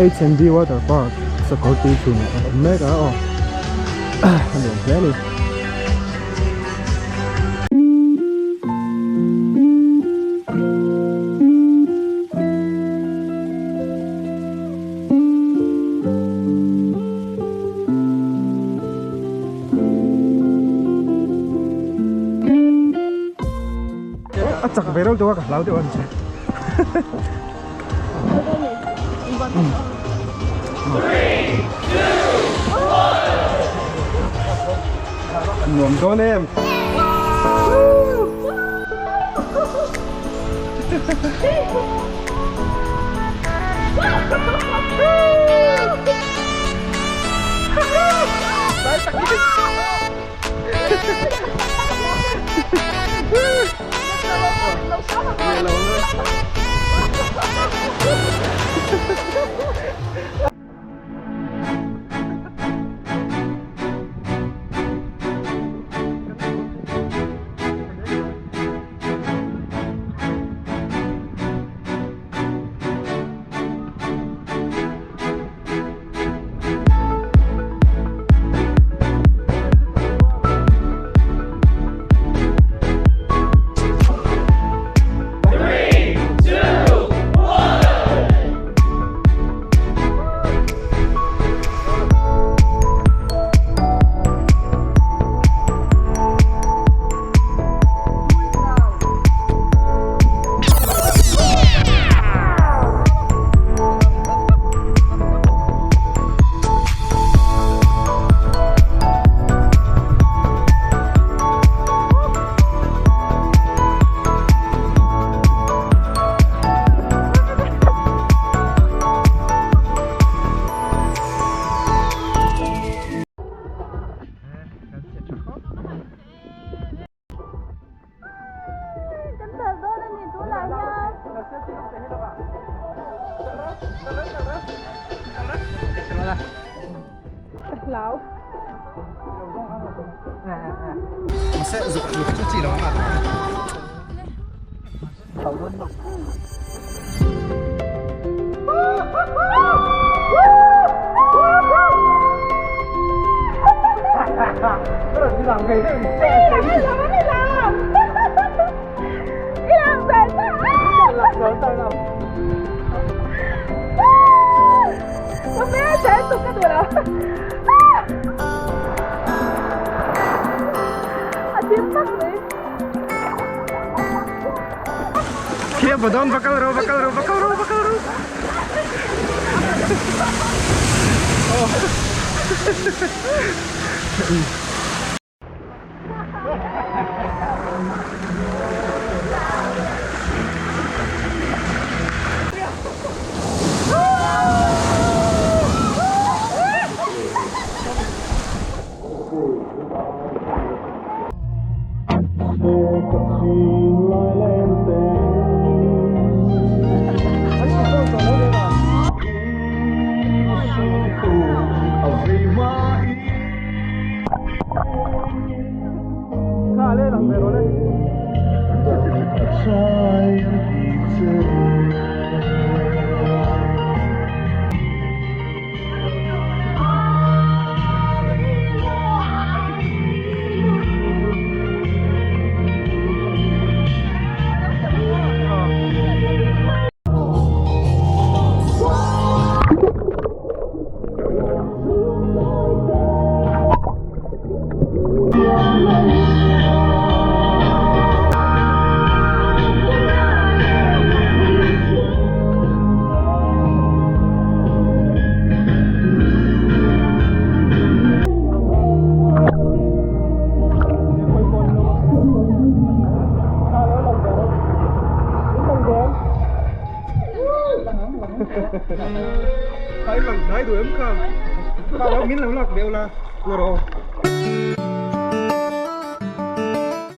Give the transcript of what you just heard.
H&B Water Park sakawr tui chhun a awm mek a aw a nuam hle a ni. A chak ve reuh deuh a ka hlau deuh a ni che. Nuam dawn em. Kan thal dawn a ni tunah hian. Ka hlau. Khi va dawn va kal rawh va kal rawh va kal rawh va kal rawh Khai lang nai duh em kha. Kha lo min lo lak deuh la. Lo rawh.